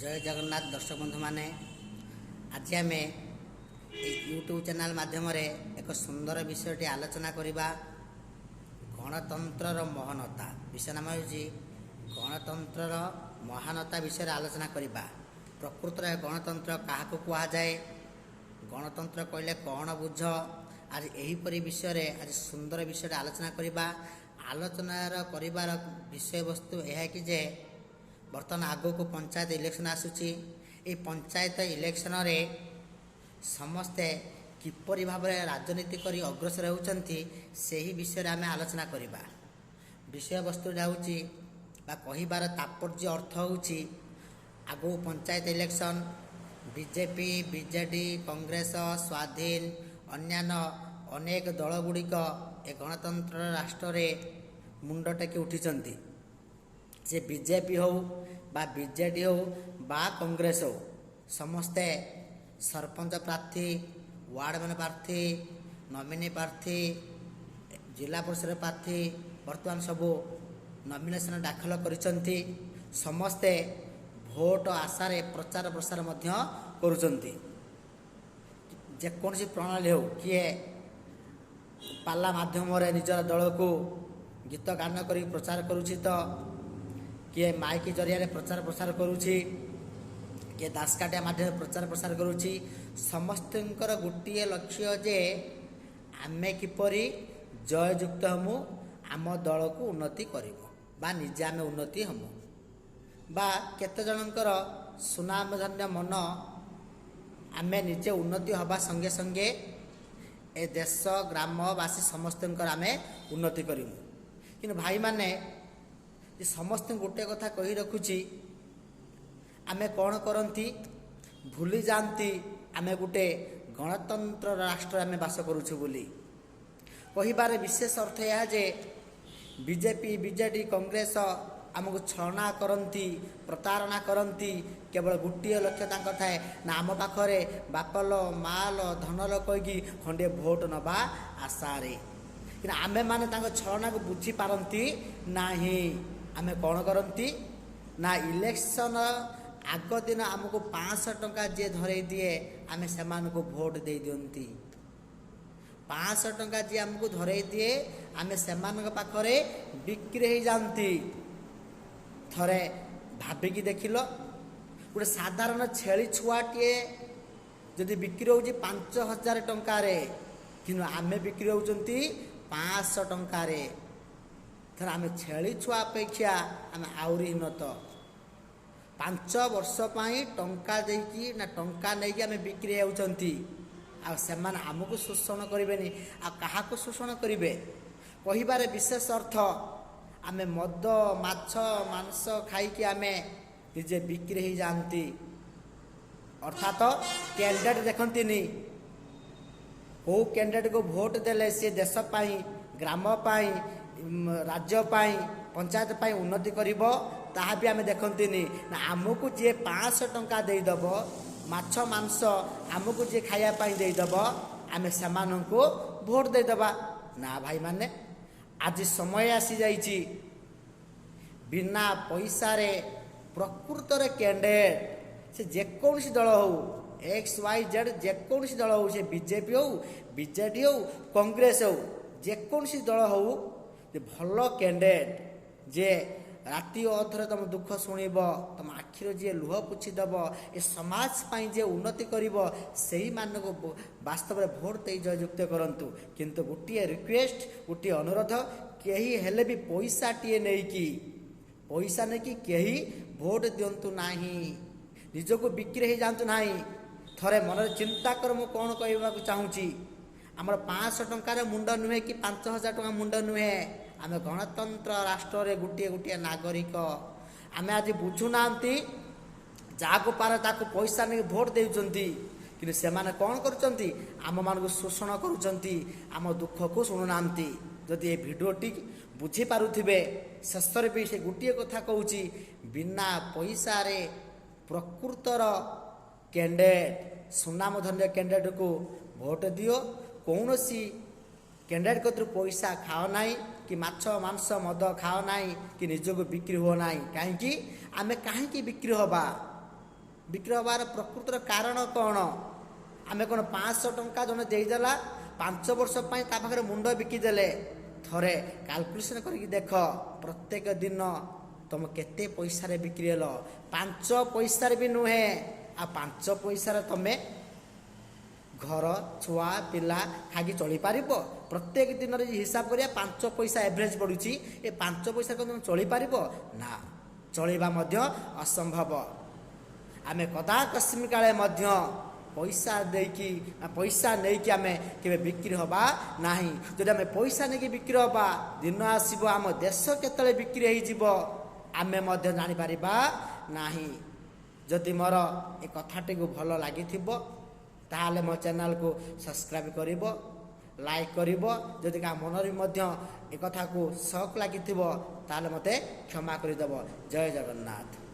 ଜୟ ଜଗନ୍ନାଥ ଦର୍ଶକ ବନ୍ଧୁମାନେ, ଆଜି ଆମେ ଏଇ ୟୁଟ୍ୟୁବ୍ ଚ୍ୟାନେଲ୍ ମାଧ୍ୟମରେ ଏକ ସୁନ୍ଦର ବିଷୟଟି ଆଲୋଚନା କରିବା, ଗଣତନ୍ତ୍ରର ମହାନତା। ବିଷୟ ନାମ ହେଉଛି ଗଣତନ୍ତ୍ରର ମହାନତା ବିଷୟରେ ଆଲୋଚନା କରିବା। ପ୍ରକୃତରେ ଗଣତନ୍ତ୍ର କାହାକୁ କୁହାଯାଏ, ଗଣତନ୍ତ୍ର କହିଲେ କ'ଣ ବୁଝ? ଆଜି ଏହିପରି ବିଷୟରେ ଆଜି ସୁନ୍ଦର ବିଷୟଟି ଆଲୋଚନା କରିବା। ଆଲୋଚନାର କରିବାର ବିଷୟବସ୍ତୁ ଏହା କି ଯେ ବର୍ତ୍ତମାନ ଆଗକୁ ପଞ୍ଚାୟତ ଇଲେକ୍ସନ୍ ଆସୁଛି। ଏହି ପଞ୍ଚାୟତ ଇଲେକ୍ସନରେ ସମସ୍ତେ କିପରି ଭାବରେ ରାଜନୀତି କରି ଅଗ୍ରସର ହେଉଛନ୍ତି, ସେହି ବିଷୟରେ ଆମେ ଆଲୋଚନା କରିବା। ବିଷୟବସ୍ତୁଟା ହେଉଛି ବା କହିବାର ତାତ୍ପର୍ଯ୍ୟ ଅର୍ଥ ହେଉଛି, ଆଗକୁ panchayat election, BJP, BJD, Congress, ସ୍ୱାଧୀନ, ଅନ୍ୟାନ୍ୟ ଅନେକ ଦଳଗୁଡ଼ିକ ଏ ଗଣତନ୍ତ୍ର ରାଷ୍ଟ୍ରରେ ମୁଣ୍ଡ ଟେକି ଉଠିଛନ୍ତି। ସେ ବିଜେପି ହେଉ ବା ବିଜେଡ଼ି ହେଉ ବା କଂଗ୍ରେସ ହେଉ, ସମସ୍ତେ ସରପଞ୍ଚ ପ୍ରାର୍ଥୀ, ୱାର୍ଡ଼ ମେମ୍ବର ପ୍ରାର୍ଥୀ, ନମିନୀ ପ୍ରାର୍ଥୀ, ଜିଲ୍ଲା ପରିଷଦ ପ୍ରାର୍ଥୀ ବର୍ତ୍ତମାନ ସବୁ ନମିନେସନ୍ ଦାଖଲ କରିଛନ୍ତି। ସମସ୍ତେ ଭୋଟ ଆଶାରେ ପ୍ରଚାର ପ୍ରସାର ମଧ୍ୟ କରୁଛନ୍ତି। ଯେକୌଣସି ପ୍ରଣାଳୀ ହେଉ, କିଏ ପାଲା ମାଧ୍ୟମରେ ନିଜର ଦଳକୁ ଗୀତ ଗାନ କରି ପ୍ରଚାର କରୁଛି ତ କିଏ ମାଇକି ଜରିଆରେ ପ୍ରଚାର ପ୍ରସାର କରୁଛି, କିଏ ଦାସକାଠିଆ ମାଧ୍ୟମରେ ପ୍ରଚାର ପ୍ରସାର କରୁଛି। ସମସ୍ତଙ୍କର ଗୋଟିଏ ଲକ୍ଷ୍ୟ ଯେ ଆମେ କିପରି ଜୟଯୁକ୍ତ ହେମୁ, ଆମ ଦଳକୁ ଉନ୍ନତି କରିବୁ ବା ନିଜେ ଆମେ ଉନ୍ନତି ହେମୁ। ବା କେତେ ଜଣଙ୍କର ସୁନାମଧନ୍ୟ ମନ, ଆମେ ନିଜେ ଉନ୍ନତି ହେବା ସଙ୍ଗେ ସଙ୍ଗେ ଏ ଦେଶ ଗ୍ରାମବାସୀ ସମସ୍ତଙ୍କର ଆମେ ଉନ୍ନତି କରିବୁ। କିନ୍ତୁ ଭାଇମାନେ, ଯେ ସମସ୍ତଙ୍କୁ ଗୋଟେ କଥା କହି ରଖୁଛି, ଆମେ କ'ଣ କରନ୍ତି, ଭୁଲି ଯାଆନ୍ତି ଆମେ ଗୋଟେ ଗଣତନ୍ତ୍ର ରାଷ୍ଟ୍ରରେ ଆମେ ବାସ କରୁଛୁ ବୋଲି। କହିବାର ବିଶେଷ ଅର୍ଥ ଏହା ଯେ ବିଜେପି, ବିଜେଡ଼ି, କଂଗ୍ରେସ ଆମକୁ ଛଳନା କରନ୍ତି, ପ୍ରତାରଣା କରନ୍ତି। କେବଳ ଗୋଟିଏ ଲକ୍ଷ୍ୟ ତାଙ୍କର ଥାଏ ନା ଆମ ପାଖରେ ବାପଲ ମାଲ ଧନଲ କହିକି ଖଣ୍ଡିଏ ଭୋଟ ନେବା ଆଶାରେ। କିନ୍ତୁ ଆମେମାନେ ତାଙ୍କ ଛଳନାକୁ ବୁଝିପାରନ୍ତି ନାହିଁ। ଆମେ କ'ଣ କରନ୍ତି ନା ଇଲେକ୍ସନ ଆଗ ଦିନ ଆମକୁ 500 ଟଙ୍କା ଯିଏ ଧରେଇ ଦିଏ, ଆମେ ସେମାନଙ୍କୁ ଭୋଟ ଦେଇ ଦିଅନ୍ତି। 500 ଟଙ୍କା ଯିଏ ଆମକୁ ଧରେଇ ଦିଏ, ଆମେ ସେମାନଙ୍କ ପାଖରେ ବିକ୍ରି ହେଇଯାଆନ୍ତି। ଥରେ ଭାବିକି ଦେଖିଲ, ଗୋଟେ ସାଧାରଣ ଛେଳି ଛୁଆଟିଏ ଯଦି ବିକ୍ରି ହେଉଛି 5000 ଟଙ୍କାରେ, କିନ୍ତୁ ଆମେ ବିକ୍ରି ହେଉଛନ୍ତି 500 ଟଙ୍କାରେ। ଥରେ ଆମେ ଛେଳି ଛୁଆ ଅପେକ୍ଷା ଆମେ ଆହୁରି ହୀନତ। 5 ବର୍ଷ ପାଇଁ ଟଙ୍କା ଦେଇକି ନା ଟଙ୍କା ନେଇକି ଆମେ ବିକ୍ରି ହେଉଛନ୍ତି। ଆଉ ସେମାନେ ଆମକୁ ଶୋଷଣ କରିବେନି, ଆଉ କାହାକୁ ଶୋଷଣ କରିବେ? କହିବାରେ ବିଶେଷ ଅର୍ଥ, ଆମେ ମଦ, ମାଛ, ମାଂସ ଖାଇକି ଆମେ ନିଜେ ବିକ୍ରି ହେଇଯାଆନ୍ତି। ଅର୍ଥାତ କ୍ୟାଣ୍ଡିଡେଟ୍ ଦେଖନ୍ତିନି, କେଉଁ କ୍ୟାଣ୍ଡିଡେଟ୍କୁ ଭୋଟ ଦେଲେ ସେ ଦେଶ ପାଇଁ, ଗ୍ରାମ ପାଇଁ, ରାଜ୍ୟ ପାଇଁ, ପଞ୍ଚାୟତ ପାଇଁ ଉନ୍ନତି କରିବ, ତାହା ବି ଆମେ ଦେଖନ୍ତିନି। ନା ଆମକୁ ଯିଏ 500 ଟଙ୍କା ଦେଇଦେବ, ମାଛ ମାଂସ ଆମକୁ ଯିଏ ଖାଇବା ପାଇଁ ଦେଇଦେବ, ଆମେ ସେମାନଙ୍କୁ ଭୋଟ ଦେଇଦେବା। ନା ଭାଇମାନେ, ଆଜି ସମୟ ଆସିଯାଇଛି, ବିନା ପଇସାରେ ପ୍ରକୃତରେ କ୍ୟାଣ୍ଡିଡେଟ୍, ସେ ଯେକୌଣସି ଦଳ ହେଉ, ଏକ୍ସ ୱାଇ ଜେଡ଼୍ ଯେକୌଣସି ଦଳ ହେଉ, ସେ ବିଜେପି ହେଉ, ବିଜେଡ଼ି ହେଉ, କଂଗ୍ରେସ ହେଉ, ଯେକୌଣସି ଦଳ ହେଉ, ଯେ ଭଲ କ୍ୟାଣ୍ଡିଡେଟ୍, ଯିଏ ରାତି ଅଧରେ ତୁମ ଦୁଃଖ ଶୁଣିବ, ତୁମ ଆଖିର ଯିଏ ଲୁହ ପୋଛିଦେବ, ଏ ସମାଜ ପାଇଁ ଯିଏ ଉନ୍ନତି କରିବ, ସେଇମାନଙ୍କୁ ବାସ୍ତବରେ ଭୋଟ ଦେଇ ଜୟଯୁକ୍ତ କରନ୍ତୁ। କିନ୍ତୁ ଗୋଟିଏ ରିକ୍ୱେଷ୍ଟ, ଗୋଟିଏ ଅନୁରୋଧ, କେହି ହେଲେ ବି ପଇସାଟିଏ ନେଇକି, ପଇସା ନେଇକି କେହି ଭୋଟ ଦିଅନ୍ତୁ ନାହିଁ, ନିଜକୁ ବିକ୍ରି ହେଇଯାଆନ୍ତୁ ନାହିଁ। ଥରେ ମନରେ ଚିନ୍ତା କର ମୁଁ କ'ଣ କହିବାକୁ ଚାହୁଁଛି। ଆମର 500 ଟଙ୍କାର ମୁଣ୍ଡ ନୁହେଁ କି 5000 ଟଙ୍କା ମୁଣ୍ଡ ନୁହେଁ। ଆମେ ଗଣତନ୍ତ୍ର ରାଷ୍ଟ୍ରରେ ଗୋଟିଏ ଗୋଟିଏ ନାଗରିକ। ଆମେ ଆଜି ବୁଝୁନାହାନ୍ତି, ଯାହାକୁ ପାର ତାକୁ ପଇସା ନେଇକି ଭୋଟ ଦେଉଛନ୍ତି। କିନ୍ତୁ ସେମାନେ କ'ଣ କରୁଛନ୍ତି? ଆମମାନଙ୍କୁ ଶୋଷଣ କରୁଛନ୍ତି, ଆମ ଦୁଃଖକୁ ଶୁଣୁନାହାନ୍ତି। ଯଦି ଏ ଭିଡ଼ିଓଟି ବୁଝିପାରୁଥିବେ, ଶେଷରେ ବି ସେ ଗୋଟିଏ କଥା କହୁଛି, ବିନା ପଇସାରେ ପ୍ରକୃତର କ୍ୟାଣ୍ଡିଡେଟ୍, ସୁନାମଧନ୍ୟ କ୍ୟାଣ୍ଡିଡେଟ୍କୁ ଭୋଟ ଦିଅ। କୌଣସି କ୍ୟାଣ୍ଡିଡେଟ୍ କତିରୁ ପଇସା ଖାଅ ନାହିଁ କି ମାଛ ମାଂସ ମଦ ଖାଅ ନାହିଁ କି ନିଜକୁ ବିକ୍ରି ହୁଅ ନାହିଁ। କାହିଁକି ଆମେ କାହିଁକି ବିକ୍ରି ହେବା? ବିକ୍ରି ହେବାର ପ୍ରକୃତର କାରଣ କ'ଣ? ଆମେ କ'ଣ 500 ଟଙ୍କା ଜଣେ ଦେଇଦେଲା, 5 ବର୍ଷ ପାଇଁ ତା ପାଖରେ ମୁଣ୍ଡ ବିକିଦେଲେ? ଥରେ କାଲକୁଲେସନ୍ କରିକି ଦେଖ, ପ୍ରତ୍ୟେକ ଦିନ ତୁମ କେତେ ପଇସାରେ ବିକ୍ରି ହେଲ? 5 ପଇସାରେ ବି ନୁହେଁ। ଆଉ 5 ପଇସାରେ ତୁମେ ଘର ଛୁଆ ପିଲା ଖାଇକି ଚଳିପାରିବ? ପ୍ରତ୍ୟେକ ଦିନରେ ହିସାବ କରିବା, 5 ପଇସା ଏଭରେଜ ପଡ଼ୁଛି। ଏ 5 ପଇସା କ'ଣ ତୁମେ ଚଳିପାରିବ? ନା, ଚଳିବା ମଧ୍ୟ ଅସମ୍ଭବ। ଆମେ କଦା କସ୍ମିନ କାଳେ ମଧ୍ୟ ପଇସା ଦେଇକି, ପଇସା ନେଇକି ଆମେ କେବେ ବିକ୍ରି ହେବା ନାହିଁ। ଯଦି ଆମେ ପଇସା ନେଇକି ବିକ୍ରି ହେବା, ଦିନ ଆସିବ ଆମ ଦେଶ କେତେବେଳେ ବିକ୍ରି ହେଇଯିବ ଆମେ ମଧ୍ୟ ଜାଣିପାରିବା ନାହିଁ। ଯଦି ମୋର ଏ କଥାଟିକୁ ଭଲ ଲାଗିଥିବ, ତାହେଲେ ମୋ ଚ୍ୟାନେଲକୁ ସବସ୍କ୍ରାଇବ୍ କରିବ, ଲାଇକ୍ କରିବ। ଯଦି କାହା ମନରେ ମଧ୍ୟ ଏ କଥାକୁ ସକ୍ ଲାଗିଥିବ, ତାହେଲେ ମୋତେ କ୍ଷମା କରିଦେବ। ଜୟ ଜଗନ୍ନାଥ।